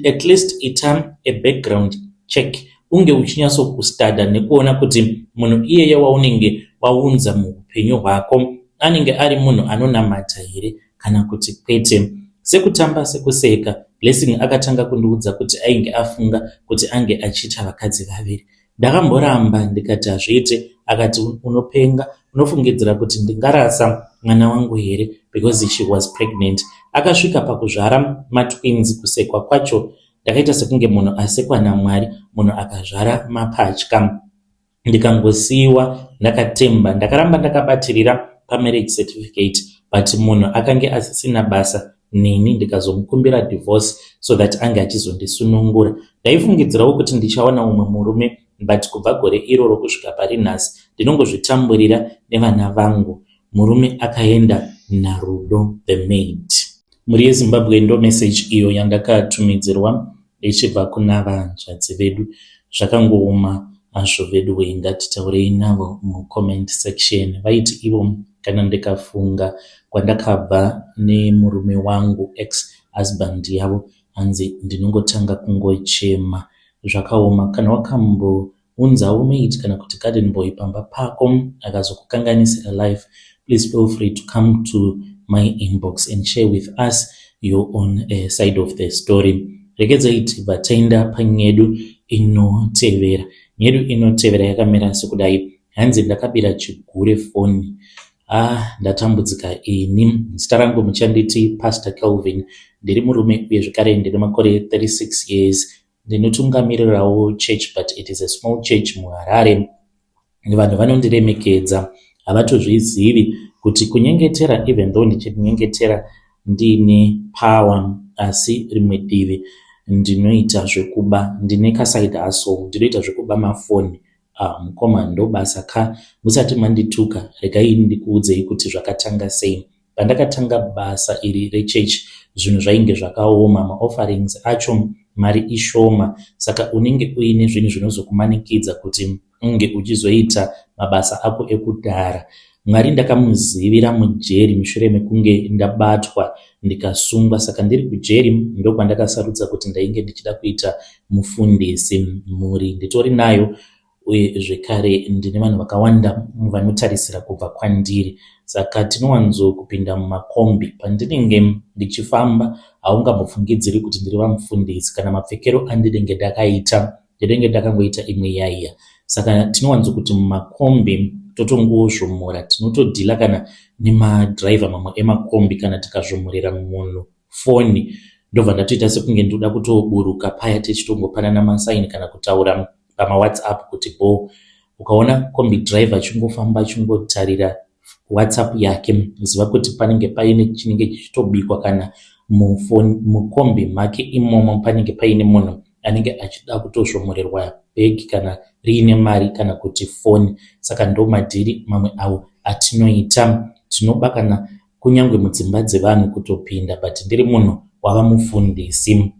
at least ita a background check unge uchinyatsokustada nekuona kuti munhu iyeye waunenge waunza muupenyu hwako anenge ari munhu anonamata here kana kuti kwete. Sekutamba sekuseka, Blessing akatanga kundiudza kuti ainge afunga kuti ange achiita vakadzi vaviri. Ndakamboramba ndikati hazviite akati unopenga unofungidzira kuti ndingarasa mwana wangu here because she was pregnant. Akasvika pakuzvara matwins kusekwa kwacho ndakaita sekunge munhu asekwa naMwari munhu akazvara mapatya ndikangosiiwa ndakatemba. Ndakaramba ndakabatirira pamarriage certificate. But munhu akange asisina basa neni ndikazomukumbira divorce so that ange achizondisunungura. Ndaifungidzirawo kuti ndichawana umwe murume but kubva gore iroro kusvika pari nhasi ndinongozvitamburira nevana vangu. Murume akaenda naRudo the maid. Mhuri yeZimbabwe ndo message iyo yandakatumidzirwa ichibva kuna vanzvadzi vedu. Zvakangooma hazvo veduwe ngatitaurei navo mucomment section. Vaiti ivo kana ndikafunga kwandakabva nemurume wangu ex husband yavo hanzi ndinongotanga kungochema. Zvakaoma kana wakambounzawo maid kana kuti garden boy pamba pako akazokukanganisira life, please feel free to come to my inbox and share with us your own side of the story. Regedzai tibva taenda panyedu inotevera. Nyedu inotevera yakamira sekudai. Hanzi ndakabira chigure foni. Ah, ndatambudzika ini. Zita rangu muchanditi Pastor Kelvin. Ndiri murume uye zvekare ndine makore 36 years. Ndinotungamirirawo church but it is a small church muHarare. Vanhu vanondiremekedza, havatozvizivi kuti kunyengetera, even though ndichinyengetera ndiine power, asi rimwe divi ndinoita zvekuba, ndine kaside hustle, ndinoita zvekuba mafoni. Ah, mukoma, ndobasa ka. Musati mandituka, regai ndikuudzei kuti zvakatanga sei. Pandakatanga basa iri rechechi zvinhu zvainge zvakaoma, maofferings acho mari ishoma, saka unenge uine zvinhu zvinozokumanikidza kuti unge uchizoita mabasa ako ekudhara. Mwari ndakamuzivira mujeri mushure mekunge ndabatwa ndikasungwa. Saka ndiri kujeri ndokwandakasarudza kuti ndainge ndichida kuita mufundisi. Mhuri nditori nayo uye zvekare ndine vanhu vakawanda vanotarisira kubva kwandiri. Saka tinowanzokupinda mumakombi. Pandinenge ndichifamba haungambofungidziri kuti ndiri vamufundisi kana mapfekero andinenge ndakaita, ndinenge ndakangoita imwe yaiya. Saka tinowanzokuti mumakombi totongozvomora, tinotodhila kana nemadhiraivha mamwe emakombi. Kana tikazvomorera munhu foni, ndobva ndatoita sekunge ndoda kutoburuka paya, tichitongopanana masaini kana kutaura pamaWhatsApp kuti bo. Ukaona kombi driver achingofamba achingotarira WhatsApp yake, ziva kuti panenge paine chinenge chichitobikwa kana mukombi make imomo panenge paine munhu anenge achida kutozvomorerwa bhegi kana riine mari kana kuti foni. Saka ndo madhiri mamwe avo atinoita. Tinoba kana kunyange mudzimba dzevanhu kutopinda, but ndiri munhu wava mufundisi.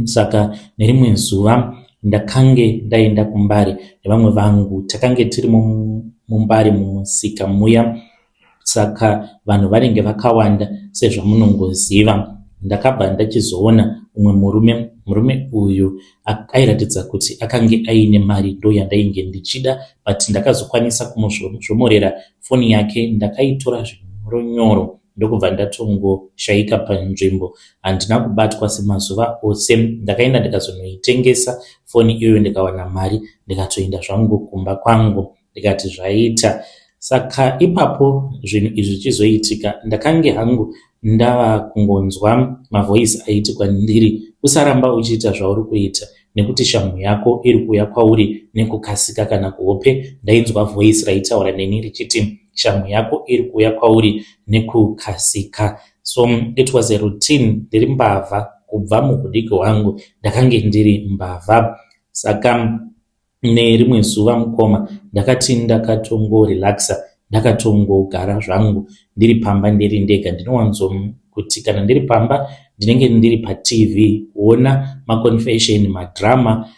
Saka nerimwe zuva ndakange ndaenda kuMbare nevamwe vangu. Takange tiri muMbare mumusika muya, saka vanhu vanenge vakawanda sezvamunongoziva. Ndakabva ndachizoona umwe murume. Murume uyu airatidza kuti akange aine mari, ndo yandainge ndichida, but ndakazokwanisa kumuzvomorera foni yake. Ndakaitora zvinyoronyoro ndokubva ndatongoshayika panzvimbo. Handina kubatwa semazuva ose. Ndakaenda ndikazonoitengesa foni iyoyo, ndikawana mari, ndikatoenda zvangu kumba kwangu, ndikati zvaita. Saka ipapo zvinhu izvi zvichizoitika, ndakange hangu ndava kungonzwa mavoice aiti kwandiri, usaramba uchiita zvauri kuita nekuti shamhu yako iri kuuya kwauri nekukasika. Kana kuhope ndainzwa voice raitaura neni richiti shamhu yako iri kuuya kwauri nekukasika. So it was a routine. Ndiri mbavha kubva muhudiki hwangu, ndakange ndiri mbavha. Saka nerimwe zuva mukoma, ndakati ndakatongorelaxa, ndakatongogara zvangu ndiri pamba ndiri ndega. Ndinowanzo kuti kana ndiri pamba ndinenge ndiri paTV kuona maconfession, madrama,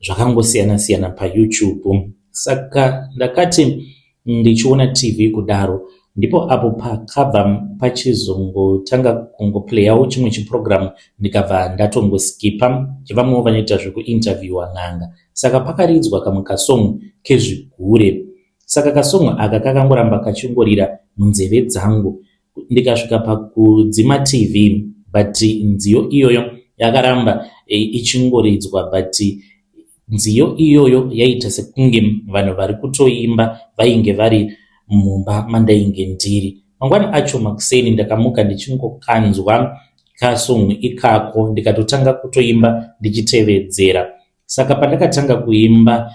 zvakangosiyana siyana paYouTube. Saka ndakati ndichiona TV kudaro, ndipo apo pakabva pachizongotanga kungoplayawo chimwe chiprogramu, ndikabva ndatongoskipa, chevamwewo vanoita zvekuinterviewa n'anga. Saka pakaridzwa kamwe kasong kezvigure. Saka kasong aka kakangoramba kachingorira munzeve dzangu, ndikasvika pakudzima TV, but nziyo iyoyo yakaramba ichingoridzwa. But nziyo iyoyo yaita sekunge vanhu vari kutoimba vainge vari mumba mandainge ndiri. Mangwana acho makuseni ndakamuka ndichingokanzwa kasong ikako, ndikatotanga kutoimba ndichitevedzera. Saka pandakatanga kuimba,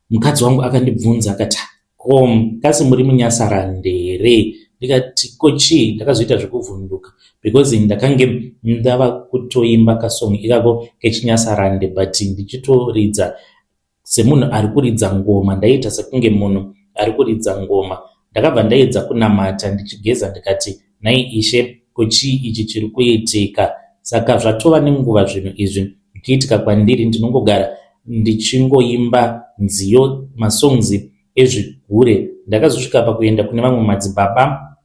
mukadzi wangu akandibvunza akati, "Ko kasi muri munyasarande here?" Ndikati ko chii? Ndakazoita zvekuvhunduka because ndakange ndava kutoimba kasong ikako kechinyasarande but ndichitoridza semunhu ari kuridza ngoma. Ndaiita sekunge munhu ari kuridza ngoma. Ndakabva ndaedza kunamata ndichigeza ndikati nhai Ishe ko chii ichi chiri kuitika? Saka zvatova nenguva zvinhu izvi zvichiitika kwandiri ndinongogara ndichingoimba nziyo masongs ezvigure. Ndakazosvika pakuenda kune vamwe madzibaba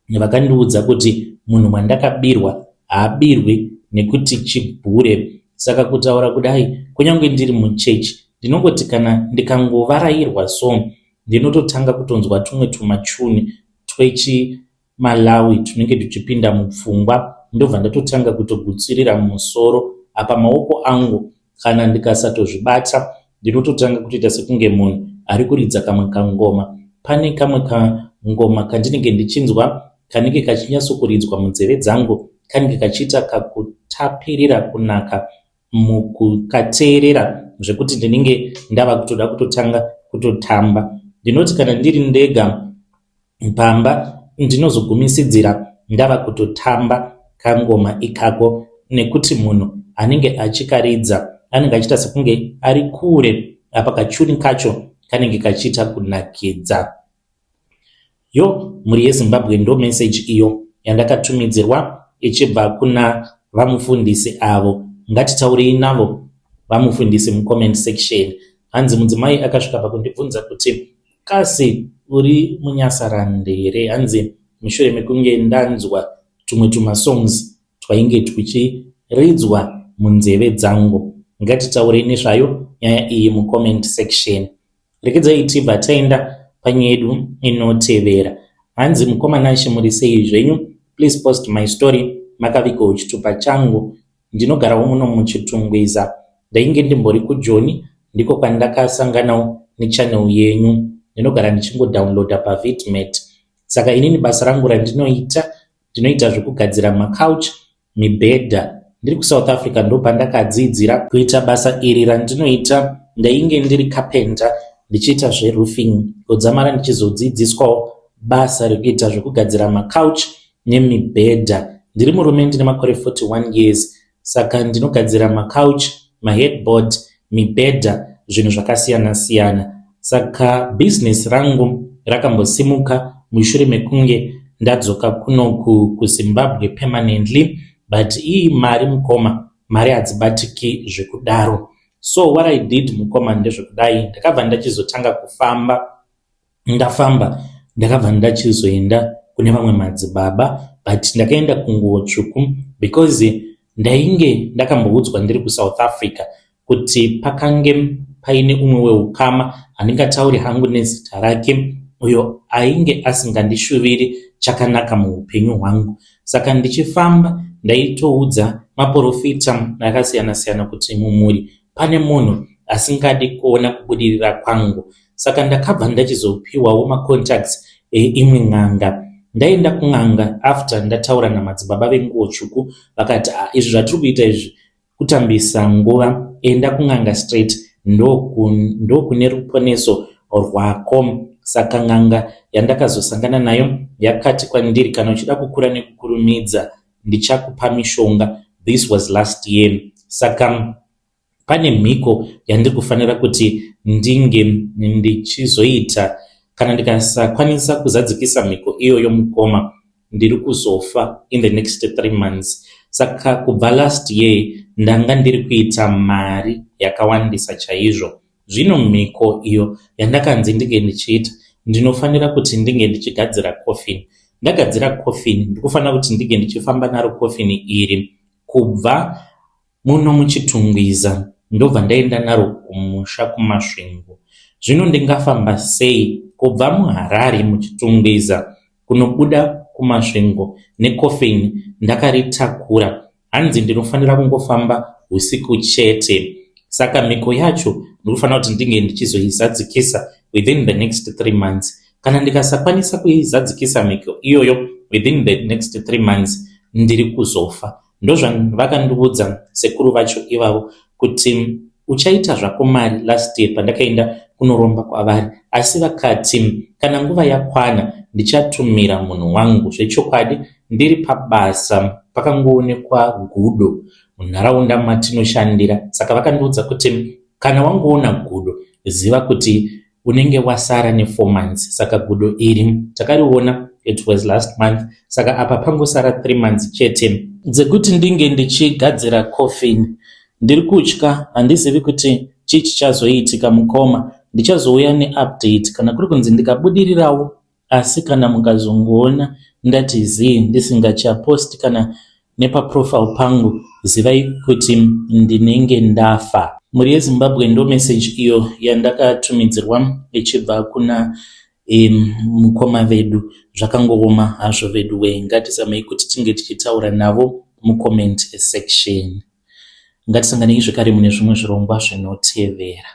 vakandiudza kuti munhu wandakabirwa haabirwi nekuti chigure. Saka kutaura kudai kunyange ndiri muchechi ndinongoti kana ndikangovarairwa so ndinototanga kutonzwa tumwe tumachuni twechi Malawi tunenge tuchipinda mupfungwa ndobva ndatotanga kutogutsirira musoro apa maoko angu kana ndikasatozvibata ndinototanga kutoita sekunge munhu ari kuridza kamwe kangoma. Pane kamwe kangoma kandinenge ndichinzwa kanenge kachinyatso-kuridzwa munzeve dzangu kanenge kachiita kakutapirira kunaka mukukateerera zvekuti ndinenge ndava kutoda kutotanga kutotamba. Ndinoti kana ndiri ndega pamba ndinozogumisidzira ndava kutotamba kangoma ikako nekuti munhu anenge achikaridza anenge achiita sekunge ari kure apa kachuni kacho kanenge kachiita kunakidza. Yo mhuri yeZimbabwe ndo message iyo yandakatumidzirwa ichibva kuna vamufundisi avo. Ngatitaurei navo vamufundisi mucomment section. Hanzi mudzimai akasvika pakundibvunza kuti kasi uri munyasarande here? Hanzi mushure mekunge ndanzwa tumwe tumasongs twainge twuchiridzwa munzeve dzangu. Ngatitaurei nezvayo nyaya iyi mucomment section. Regedzai tibva taenda panyaya yedu inotevera. Hanzi mukoma Nashe muri sei zvenyu? Please post my story. Makavigawo chitupa changu. Ndinogarawo muno muChitungwiza. Ndainge ndimbori kuJoni ndiko kwandakasanganawo nechannel yenyu. Ndinogara ndichingodownloada paVidmate. Saka inini basa rangu randinoita ndinoita zvekugadzira macouch, mibhedha. Ndiri kuSouth Africa ndopandakadzidzira kuita basa iri randinoita. Ndainge ndiri carpenter ndichiita zveroofing kudzamara ndichizodzidziswawo basa rekuita zvekugadzira macouch nemibhedha. Ndiri murume ndine makore 41 years saka ndinogadzira macouch, maheadboard, mibhedha zvinhu zvakasiyana siyana. Saka bhizinesi rangu rakambosimuka mushure mekunge ndadzoka kunoku kuZimbabwe permanently but ii mari mukoma mari hadzibatiki zvekudaro. So what I did mukoma ndezvekudai ndakabva ndachizotanga kufamba ndafamba ndakabva ndachizoenda kune vamwe madzibaba but ndakaenda kunguo tsvuku because ndainge ndakamboudzwa ndiri kuSouth Africa kuti pakange paine umwe weukama handingatauri hangu nezita rake uyo ainge asingandishuviri chakanaka muupenyu hwangu. Saka ndichifamba ndaitoudza maporofita akasiyana siyana kuti mumhuri pane munhu asingadi kuona kubudirira kwangu. Saka ndakabva ndachizopiwawo macontacts eimwe n'anga. Ndaenda kun'anga after ndataura namadzibaba venguo tsvuku vakati ah, izvi zvatiri kuita izvi kutambisa nguva, enda kun'anga straight ndokune ruponeso rwako. Saka n'anga yandakazosangana nayo yakati kwandiri kana uchida kukura nekukurumidza ndichakupa mishonga. This was last year. Saka pane mhiko yandiri kufanira kuti ndinge ndichizoita kana ndikasakwanisa kuzadzikisa mhiko iyoyo mukoma ndiri kuzofa in the next 3 months. Saka kubva last year ndanga ndiri kuita mari yakawandisa chaizvo. Zvino mhiko iyo yandakanzi ndinge ndichiita ndinofanira kuti ndinge ndichigadzira coffin. Ndagadzira coffin ndikufanira kuti ndinge ndichifamba naro coffin iri kubva muno muChitungwiza ndobva ndaenda naro kumusha kuMasvingo. Zvino ndingafamba sei kubva muHarare muChitungwiza kunobuda kuMasvingo necoffin ndakaritakura? Hanzi ndinofanira kungofamba husiku chete. Saka mhiko yacho ndikufanira kuti ndinge ndichizoizadzikisa within the next 3 months. Kana ndikasakwanisa kuizadzikisa mhiko iyoyo within the next 3 months ndiri kuzofa. Ndozvavakandiudza sekuru vacho ivavo kuti uchaita zvako mari last year pandakaenda kunoromba kwavari asi vakati kana nguva yakwana Ndichatumira munhu wangu. Zvechokwadi ndiri pabasa pakangoonekwa gudo munharaunda matinoshandira saka vakandiudza kuti kana wangoona gudo ziva kuti unenge wasara ne4 months. Saka gudo iri takariona, it was last month, saka apa pangosara 3 months chete dzekuti ndinge ndichigadzira coffin. Ndiri kutya, handizivi kuti chii chichazoitika. Mukoma, ndichazouya neupdate kana kuri kunzi ndikabudirirawo, asi kana mukazongoona ndati zii, ndisingachaposti kana nepaprofile pangu, zivai kuti ndinenge ndafa. Mhuri yeZimbabwe, ndo message iyo yandakatumidzirwa ichibva kuna mukoma vedu. Zvakangooma hazvo vedu we. Ngatizamei kuti tinge tichitaura navo mucomment section. Ngatisanganei zvekare mune zvimwe zvirongwa zvinotevera.